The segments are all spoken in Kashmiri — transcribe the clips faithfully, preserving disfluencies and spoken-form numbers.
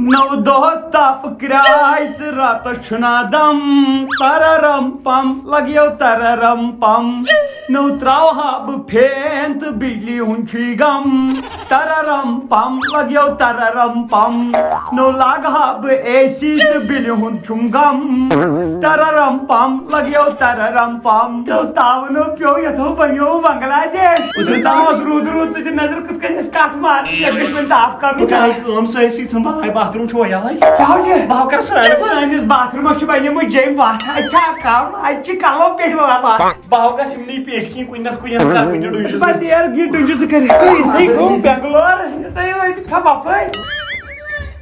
نو دۄہس تپھ کرٛاے تہٕ راتس چھُنہ دم۔ تررم پم لگیو تررم پم۔ نو تراوہا بہٕ فین تہٕ بجلی ہُنٛد چھُے غم۔ تررم پم لگیو تررم پم۔ نو لاگہا بہٕ اے سی تہٕ بِلہِ ہُنٛد چھُم غم۔ تررم پم لگیو تررم پم۔ نو تاونو پیو یتھو بنیو بنگلہ دیش۔ ادھر تام اوس روٗد روٗد ژٕ تہِ نظر کِتھ کٔنۍ ٲسۍ کتھ ماران، یتھ گژھِ وۄنۍ تاپھ کم۔ بہٕ کرے کٲم، سٲرسٕے ژھٕنبل ہاے باتھ روٗم چھُ وۄنۍ یلے۔ کیٛاہ حظ یہِ؟ بہٕ ہاو کرٕ سرٛانہِ پتہٕ۔ سٲنِس باتھ روٗمس چھُ بنیمٕژ جیٚمۍ وتھ، اتہِ چھا کم، اتہِ چھِ کلو پٮ۪ٹھ وتھ۔ بہٕ ہاو گژھٕ یِمنٕے پیٹھۍ کِنۍ کُنہِ نتہٕ کُنہِ ہن کرٕ بہٕ تہِ ڈُنجہِ سۭتۍ۔ پتہٕ نیر گی ڈُنجہِ زٕ کٔرِتھ۔ ژٕے گوٚو بنگلور، ژٕے وٲتِکھ تھا بفٲے۔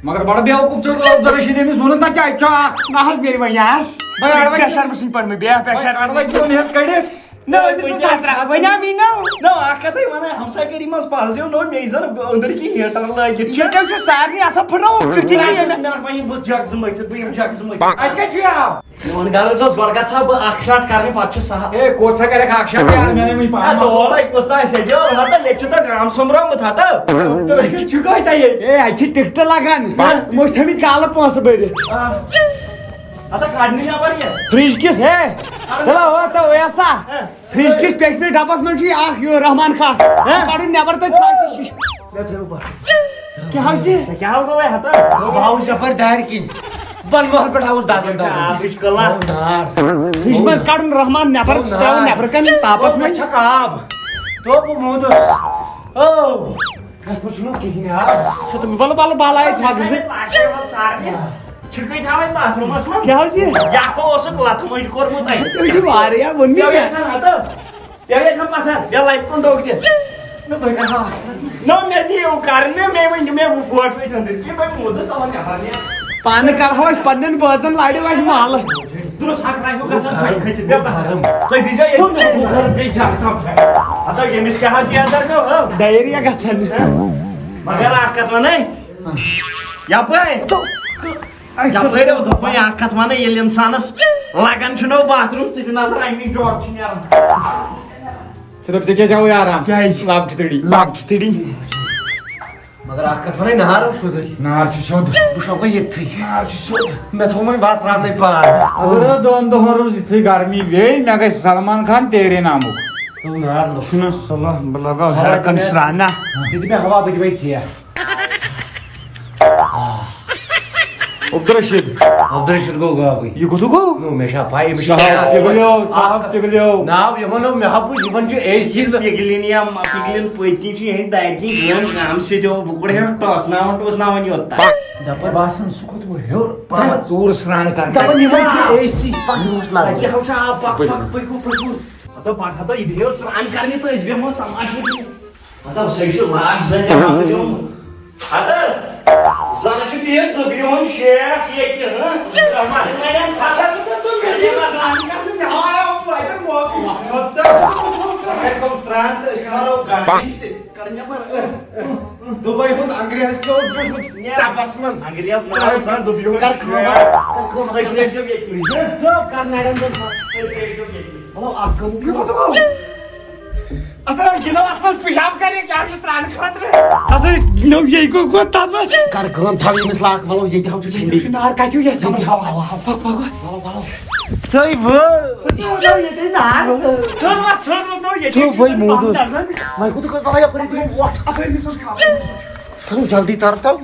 مگر بڑٕ بیوقوٗف ژٕ عبدالرشید، أمِس ووٚنُتھ نہ ژےٚ اَتہِ چھُ اکھ۔ نہ حظ، مےٚ وَنہِ یہِ حظ۔ بہٕ اَڑٕ وَتہِ بے شرمہٕ سٕنٛدۍ پٲٹھۍ مےٚ، بے، بے بہٕ شرمہٕ اَڑٕ سٕنٛدۍ۔ وَتہِ ووٚن یَس کٔڑِتھ۔ نہ، أمِس اوس اَتھ ترٛاوان، وَنیٛام یی نہ۔ نہ، اَکھ کَتھٕے وَنان، ہمسایہِ گٔری منٛز پَلزیو نوٚو، مےٚ زَن أنٛدٕرۍ کِنۍ ہیٖٹَر لٲگِتھ چھِ۔ ییٚتٮ۪ن چھُ سارنٕے اَتھو پھٕٹراوُکھ، چھُ تِم تِم اَتھ ٲسۍ مےٚ پَنٕنۍ بُتھ جَگ زٕ مٔتھِتھ، بہٕ یِم جَگ زٕ مٔتھِتھ۔ اَتہِ کَتہِ چھُ یہِ آب؟ میون غرض اوس گۄڈٕ گژھٕ ہا بہٕ اکھ شاٹ کرنہِ، پتہٕ چھُ سہل۔ ہے، کوٚت سا کرکھ اکھ شاٹ یار، مےٚ نَے وٕنہِ پانہٕ۔ آ، تورے کُس تام سیٚدیو، ہتا، ییٚتہِ چھُ تۄہہِ گام سوٚمبرومُت، ہتا۔ تُہۍ چھِو کتہِ ییٚتہِ؟ ہے، اَتہِ چھِ ٹکٹہٕ لگان۔ ہہ؟ مٔشتھ ہمٕتۍ کالہٕ پونٛسہٕ بٔرِتھ۔ آ۔ ہتا، کڑنہِ نٮ۪بر یہِ۔ فرج کِس، ہے؟ چلو، ہو تو ایسا۔ ہہ۔ فرج کِس پٮ۪ٹھمِس ڈبس منٛز چھُ یہِ اکھ یہِ رحمان خان۔ ہہ؟ کڑُن نٮ۪بر تہٕ ژھاے سُہ شیٖشہٕ۔ مےٚ تھٲیِو بہٕ۔ کیٛاہ حظ یہِ؟ ژےٚ کیٛاہ گوٚوے ہتا؟ بہٕ آوُس یپٲرۍ دارِ کِنۍ۔ بۄنہٕ محلہٕ پٮ۪ٹھ آوُس دزان دزان۔ آبٕچ کٔلا۔ او نار۔ فرج منٛز کڑُن رحمان نٮ۪بر، او سُہ ترٛاوُن نار۔ نٮ۪برٕ کَنہِ تاپس او منٛز۔ مےٚ چھکھ آب۔ تو بہٕ موٗدُس۔ او۔ یتھ منٛز چھُنہٕ کِہیٖنۍ آب۔ چھُ تہٕ وَلہٕ، وَلہٕ، بَلایہِ تھۄکھ زٕ۔ چھِکٕے تھاوٕنۍ باتھ روٗمَس منٛز۔ کیٛاہ حظ یہِ؟ یہِ اَکھ اوسُکھ لَتہٕ مٔنٛڈۍ کوٚرمُت اَتہِ۔ یہِ چھُ واریاہ، ووٚن مےٚ۔ یَوٕ یَتھ ہن ہَتہٕ۔ یَوٕ یَتھ ہن پَتھر۔ یَوٕ لَتہِ کُن ڈوٚکھ دِتھ۔ نہ، بہٕ کَرٕ ہا اَصٕل۔ نہ، مےٚ دِیِو کَرنہٕ، مےٚ ؤنِو، مےٚ ووٹ وٲتۍ أنٛدٕرۍ کِنۍ، وۄنۍ موٗدُس تَوَے نٮ۪بر نیرٕ۔ پانہٕ کَرہو أسۍ پنٛنٮ۪ن بٲژَن لَڑِ وۄنۍ محلہٕ۔ درٛوس حق رایو گژھان تۄہہِ کھٔژِتھ مےٚ بہرم۔ تُہۍ دیٖزیو ییٚتہِ بہرم۔ بہرم بیٚیہِ جان کَم چھُ۔ ہَتو ییٚمِس کیٛاہ حق گیزر گوٚو، ہو؟ ڈایریا گژھان۔ مگر اَکھ کَتھ وَنَے، یَپٲرۍ۔ یپٲرۍ او دوٚپمَے اکھ کتھ ونے، ییٚلہِ انسانس لگان چھُ نو باتھ روٗم، ژٕ تہِ نظر امی ڈوب چھُ نیران۔ ژٕ دوٚپ ژےٚ کیٛازِ آوُے آرام؟ کیٛازِ؟ لب چھِ تٔڑی۔ لب چھِ تٔڑی۔ مگر اکھ کتھ ونے، نار اوس سیوٚدُے۔ نار چھُ سیوٚد۔ بہٕ شۄنٛگے ییٚتھٕے۔ نار چھُ سیوٚد۔ مےٚ تھوٚو وۄنۍ وتھ رٹنَے پان۔ اگر دۄن دۄہن روٗز یِتھٕے گرمی، بیٚیہِ مےٚ گژھِ سلمان خان تیرے نامُک۔ تُل نار لوٚگ۔ چھُنہ صلاح، بہٕ لگاو ہیرٕ کن سرانہ۔ ژٕ دِ مےٚ ہوا، بہٕ دِمے ژےٚ۔ عبدالرشید۔ عبدالرشید گوٚو غابٕے۔ یہِ کوٚت گوٚو؟ نو، مےٚ چھا پَے، أمِس چھِ صاحب کیٛاہ؟ پِگلیو، صاحب پِگلیو۔ ناو یِمن نو، مےٚ ہا بوٗز، یِمن چھُ اے سی۔ پِگلِن یا م-، پِگلِن پٔتۍ کِنۍ چھِ یِہِنٛدۍ دارِ کِنۍ گٲم کٲم سۭتۍ، بہٕ کوٚڑ ہیوٚر ٹٲسناوان ٹٲسناوان یوٚت تام۔ دَپان باسان، سُہ کھوٚت وۄنۍ ہیوٚر پَہَم۔ ژوٗر سرٛان کَرنہِ۔ دَپان، یِمن چھُ اے سی۔ پَتہٕ اوس نظر۔ اَتہِ ہاو چھا آب، پَکھ، پَکھ، پٔکِو، پٔکِو۔ ہَتو پَتہٕ ہَتو یہِ بیٚہو سرٛان کَرنہِ تہٕ أسۍ بیٚہمو تَماشہٕ وٕچھنہِ۔ مطلب، سُہ چھُ لاش زن ہٮ۪وان دیُن۔ ہتہٕ، زن چھُ بِہِتھ دُبیہِ ہُنٛد شیخ ییٚتہِ، ہہ؟ مہربٲنی کٔرِتھ تُہۍ کٔرِو سرٛان کرنہٕ، مےٚ ہاو اَتٮ۪ن موقعہٕ۔ مطلب، ژٕ کَتہِ تھوٚو سرٛان تہٕ أسۍ مَرو گرمی سۭتۍ۔ کَڑ نٮ۪بر۔ دُبے ہُنٛد انگریز کیٛاہ اوس بیوٗٹھمُت تَپَس منٛز؟ انگریز نہٕ آسان، دُبیہِ ہُنٛد کَر کٲم، شیخ۔ کَر کٲم۔ تُہۍ پرٛٲرۍزیو ییٚتی۔ دَپ کَر نَرٮ۪ن دۄن۔ تُہۍ پرٛٲرۍزیو ییٚتی۔ مطلب، اَکھ کٲم۔ اَتھ حظ گِنٛدو اَتھ منٛز پِشاب کَرِ، کیٛاہ چھُ سرٛانہِ خٲطرٕ؟ اَتھ حظ نوٚو یے گوٚو، گوٚو تَمَس۔ کَر کٲم، تھاو ییٚمِس لاکھ، وَلو، ییٚتہِ ہاو چھُ ٹھنٛڈی۔ ییٚتہِ چھُ نار، کَتہِ یُتھ ییٚتہِ یَتھ ہاو، ہاو، ہاو۔ پَکھ، پَکھ، پَکھ۔ وَلو، وَلو۔ تُہۍ وٲ۔ ییٚتہِ نار۔ ژٕ وَتھ، ژٕ وَتھ، ییٚتہِ ژٕ چھُ وَے موٗدُس۔ پَمپ دَزان۔ وۄنۍ کوٚت گژھِ؟ وَلہٕ یَپٲرۍ کِنۍ وۄٹھ۔ اَپٲرۍ گژھِ وٕچھُن۔ ژھٕنُن جلدی تَر تو۔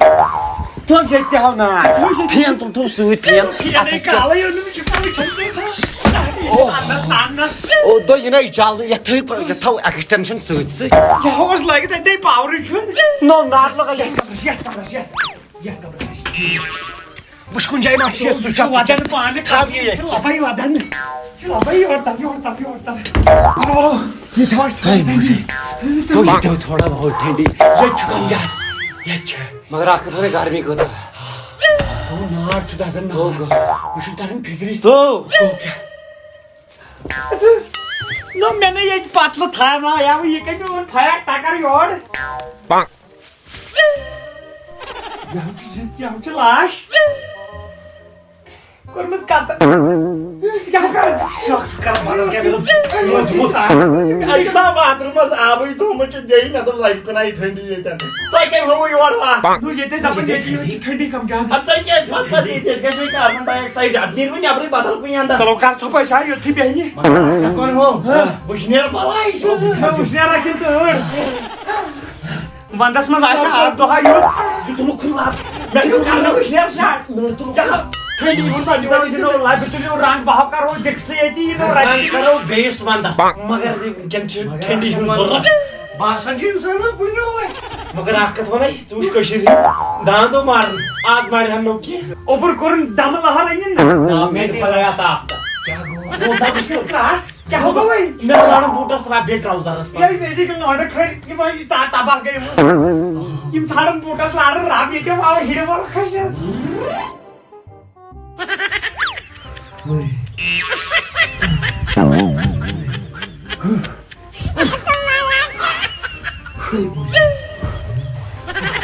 تو ییٚتہِ تہِ ہاو نار۔ فین تُل تو سۭتۍ، فین۔ فین اَتھَس کیٛاہ؟ کالٕے یوت نہٕ وٕچھُن، وٕچھُن چھُ، چھُ۔ اوہ۔ تَنَس، تَنَس۔ او، دو یہِ نَے جلدی، یَتھ تھٲیِو، یَتھ تھاو extension سۭتۍ سۭتۍ۔ یہِ اوس لٲگِتھ اَتہِ، پاورٕے چھُنہٕ۔ نو، نار لَگان یَتھ کَمرَس، یَتھ کَمرَس، یَتھ، یَتھ کَمرَس۔ وٕچھ کُنہِ جایہِ ما چھُ یہِ سُہ چھُ وَدان پانہٕ، تھاو یہِ ییٚتہِ۔ چھُ لَبَے وَدان۔ چھُ لَبَے یورٕ تَل، یورٕ تَل، یورٕ تَل۔ وَلہٕ، وَلہٕ، یہِ تھاو اَسہِ تھاو یہِ تھاو تھوڑا بہت ٹھنٛڈی۔ ییٚتہِ چھُ کَم زیادٕ۔ ییٚتہِ چھُ۔ مگر اَکھ کَتھ وَنے، گرمی کۭژاہ۔ او، نار چھُ دَزان، نار۔ مےٚ چھُنہٕ تَران فِکرِ۔ تو۔ او، کیٛاہ؟ نہ، مےٚ نَے ییٚتہِ پَتلہٕ تھاوناو، یا وۄنۍ یہِ کَتہِ مےٚ ووٚن، فَیاک ٹَکَر یورٕ۔ یہِ حظ چھُ زِندٕ، یہِ حظ چھُ لاش۔ کوٚرمُت قتل۔ ژٕ کیٛاہ کران؟ شک چھُ کران، مطلب کیٛاہ؟ مےٚ دوٚپ، مےٚ اوس دیُتمُت۔ اَکہِ دۄہ باتھ روٗمَس آبٕے تھوٚومُت چھُ بیٚیہِ، مےٚ دوٚپ، لَبہِ کُن آیہِ ٹھٔنڈی ییٚتٮ۪ن۔ تۄہہِ کَمہِ ہووُ یور وَتھ؟ نو، ییٚتے دَپان، ییٚتہِ یوت چھِ ٹھٔنڈی کَم زیادٕ۔ اَدٕ تۄہہِ کیٛازِ چھُ اَتھ پَتہٕ ییٚتہِ؟ ییٚتہِ گژھِ وۄنۍ کاربن ڈاے آکسایڈ زیادٕ۔ نیٖرِو نٮ۪برٕے بدل کُنہِ اَندَس۔ چلو، کر ژھۄپہٕ أسۍ، ہا، یوٚتھٕے بیٚہہِ نہٕ۔ کون ہو؟ ہاں۔ وٕچھ نیر بَلاے چھُ۔ وٕچھ نیر اَتھ کِنہٕ تۭر؟ ونٛدس منٛز آسہِ اکھ دۄہا یُتھ۔ یہِ تُلُکھ کُنہِ لب۔ مےٚ دیُت کرنہٕ وٕشنیر شاٹ۔ مےٚ تُلُکھ کیٛاہ؟ ٹھٔنڈی ہُنٛد نہ دِوان دِنو، دِنو۔ لبہِ تُلِو رنٛگ، بہٕ ہاو کرو دِکسٕے ییٚتی، یہِ نہٕ رنٛگ رنٛگ۔ کرو بیٚیِس ونٛدس۔ مگر وٕنکٮ۪ن چھِ ٹھٔنڈی ہُنٛد ضروٗرت۔ باسان چھِ اِنسانَس بُنیوے۔ مگر اکھ کتھ ونے، ژٕ وٕچھ کٔشیٖرِ ہِنٛدۍ داندو مارن۔ آز مارِ ہن نہٕ کینٛہہ۔ اوٚبُر کوٚرُن دمہٕ لہر أنِن نہ۔ نا، مےٚ دِ خۄدایا تاپھ۔ کیٛاہ گوٚو؟ گوٚو دَبہٕ چھُ ترٛٹھ۔ کیٛاہ گوٚو وۄنۍ؟ مےٚ لارن بوٗٹس رب بیٚیہِ ٹراوزرس پٮ۪ٹھ۔ ییٚلہِ مےٚ چھِ لارن کھٔرۍ، یِم وۄنۍ تا-، تباہ گٔے وۄنۍ۔ یِم ژھانڈن بوٗٹس لارن رب، ییٚتہِ آو ہِڑِ وَل کھٔسِتھ۔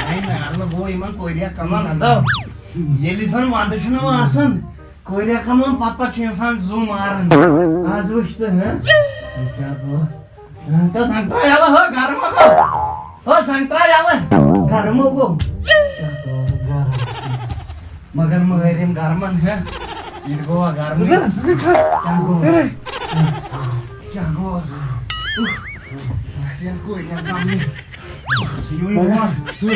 وۄنۍ نارنہٕ گوٚو یِمن کوریا کمن ہتو۔ ییٚلہِ زن ونٛدٕ چھُنہٕ وۄنۍ آسان، کوریا کمن پتہٕ پتہٕ چھُ انسان زُو ماران۔ آز وٕچھ تہٕ، ہہ؟ یہِ کیٛاہ گوٚو؟ ہہ، تہٕ سنگترا یلہٕ، ہہ، گرم ہہ گوٚو۔ ہہ، سنگترا یلہٕ، گرم ہہ گوٚو۔ کیٛاہ گوٚو؟ گرم۔ مگر مٲرۍ یِم گرمن، ہہ؟ یہِ تہِ گوٚو گرمٕے۔ کیٛاہ گوٚو؟ کیٛاہ گوٚو؟ یہِ گوٚو، یہِ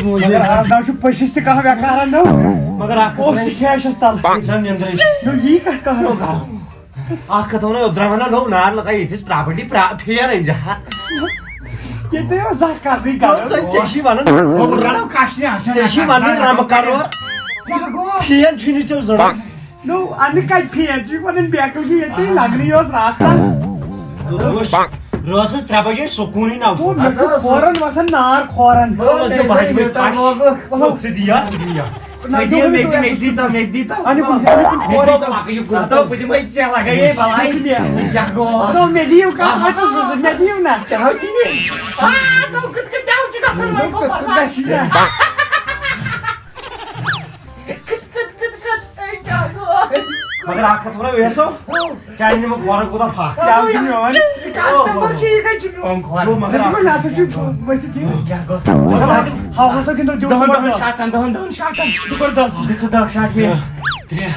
گوٚو۔ مگر آز نہ چھُ پٔژھِس تہِ کانٛہہ وٮ۪کارا نوٚو۔ مگر اکھ کتھ اوس ونے۔ تہِ کھیشس تل۔ نہ نیندرے۔ نو یی کتھ کانٛہہ نوٚو۔ اکھ کتھ ونے، اوترٕ ونان نوٚو نار لگا ییٚتہِ ٲسۍ پراپرٹی پرا-، پھیرٕنۍ جہا۔ ییٚتہِ اوس زانٛہہ کرنٕے کرُن۔ ژےٚ، ژےٚ چھی ونان۔ گوٚبُر رنو کاشرِ آسان۔ ژےٚ چھی ونان رنو کرور۔ کیٛاہ گوٚو؟ پھین چھُے نہٕ ژےٚ ضروٗرت۔ نو، اَنہٕ کَتہِ پھین؟ ژٕ چھُکھ وَنان بیکٕل کہِ ییٚتہِ لَگنٕے اوس راتھ تام۔ دوٚپمَس، رٲژ ہٕنٛز ترٛےٚ بجے سکوٗنٕے نہ وُچھُن۔ مےٚ چھُ کھورَن وۄتھان نار کھورَن۔ نو، مےٚ چھُ بَجہِ بَجہِ پَش۔ نو، ژٕ دِ یَتھ، ژٕ دِ یَتھ۔ نہ، مےٚ دِ، دوٚپمَے مےٚ دِ، ژٕ مےٚ دِ، تَو، مےٚ دِ، تَو۔ اَنہِ کُن، اَنہِ کُن مےٚ دِ، کھورَن۔ تَو، پَکہٕ یہِ کُن۔ دَپو، بہٕ دِمَے ژےٚ لَگَے یے بَلاے۔ ژٕ دِ مےٚ۔ کیٛاہ گوٚو؟ نو، مےٚ دِیِو کانٛہہ ہَٹَس زٕ، مےٚ دِیِو نہ۔ کیٛاہ دِیِو؟ آ، نو، کِتھ کٔنۍ کیٛاہ چھُ گژھان؟ وۄنۍ گوٚو پَتہٕ گژھِ مےٚ۔ کِتھ کٔنۍ، کِتھ کٔنۍ، اے، کیٛاہ گوٚو؟ مگر اکھ کتھ ونو، ویسو، چانہِ نِمو کھورن کوٗتاہ پھکھ۔ کیٛاہ چھُ میون؟ یہِ کس نمبر چھُ، یہِ کتہِ چھُ میون کھۄر؟ گوٚو مگر مےٚ اکھ دوٚپمَے، نہ، ژٕ چھُکھ ؤتھِتھ یہِ۔ کیٛاہ گوٚو؟ ہاو ہسا گِنٛدو دِیو دہن، دہن زبردست۔ شاٹن، دہن، دہن شاٹن۔ زبردست۔ دِ ژٕ دہ شاٹ مےٚ۔ زٕ، ترٛےٚ،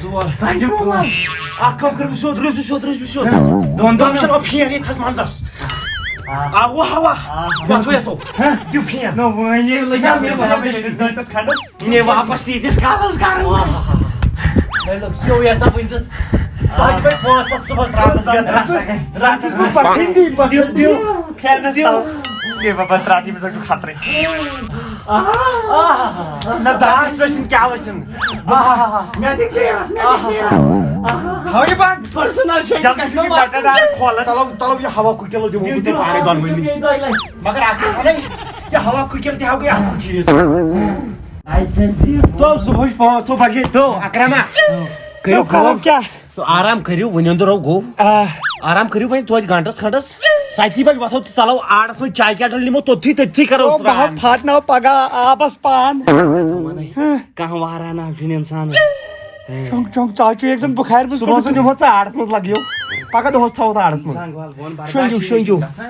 ژور۔ ژٕ دِ پانٛژھ۔ اکھ کٲم کٔرِو سیوٚد، روٗزِو سیوٚد، روٗزِو سیوٚد۔ دۄن، دۄن۔ دۄن چھَنہٕ او پھین ییٚتہِ تھَس منٛزس۔ آ۔ آ، وَ ہوا۔ آ۔ وَتھو یَسو۔ ہہ؟ دیُو پھین۔ نہ، وۄنۍ ییٚلہِ لٔگۍ نہ، مےٚ مےٚ وَنان وَنان أکِس گٲنٛٹَس کھنٛڈَس۔ مےٚ واپس ییٖتِس کالَس گرم۔ آ۔ مےٚ لوٚگ سیوٚے یَسا وٕنہِ تہٕ۔ تۄہہِ دِمَے پانٛژھ ہَتھ صُبحَس راتَس بیٚیہِ ترٛٹھ لَگَے۔ راتَس بہٕ پَکھٕے دی، پَکھٕے دیُو، دی۔ دیُو۔ پھیرنَس تَل۔ ہے بابا، ترٛٹھ ییٚمِس لَگہِ خطرٕے۔ آ۔ نہ، داس ٲسِن، کیٛاہ ٲسِن۔ آ۔ مےٚ دِ گیس، مےٚ دِ گیس۔ تھاو یہِ بنٛد۔ پٔرسٕنَل چھُ جلدی چھُ یہِ بٹن اَکھ کھولان۔ تَلو، تَلو یہِ ہوا کُکِلہٕ دِمو بہٕ تۄہہِ پانَے دۄنوٕنی۔ مگر اَکھ کَتھ وَنَے، یہِ ہوا کُکِل تہِ ہاو گٔے اَصٕل چیٖز۔ تو صُبحٕچ پانٛژھ بجے تو اکرما۔ کٔرِو تو کَرو کٲم۔ کیٛاہ؟ تو آرام کٔرِو، وۄنۍ أنٛدرو گوٚو۔ آ۔ آرام کٔرِو وۄنۍ توتہِ گھنٹَس کھنٛڈَس۔ سَتہِ بَجہِ وۄتھو تہٕ ژَلو آرَس منٛز چاے کیٹَل نِمو توٚتھٕے، تٔتھی کَرو او، بہٕ ہا سرٛان۔ پھاٹناو پگاہ آبَس پان۔ ژٕ وَنَے، کانٛہہ وارا نہ چھُنہٕ اِنسانَس۔ شۄنٛگ، شۄنٛگ، ژٕ آو چُے یَکھ زَن بُخارِ منٛز صُبحَس پٮ۪ٹھ۔ سُہ نِمو ژٕ آرَس منٛز لَگیو۔ پَگاہ دۄہَس تھاوو تہٕ آرَس منٛز۔ زنٛگ وَل بۄن بَر شۄنٛگِو، بَر شۄنٛگِو۔ گژھان۔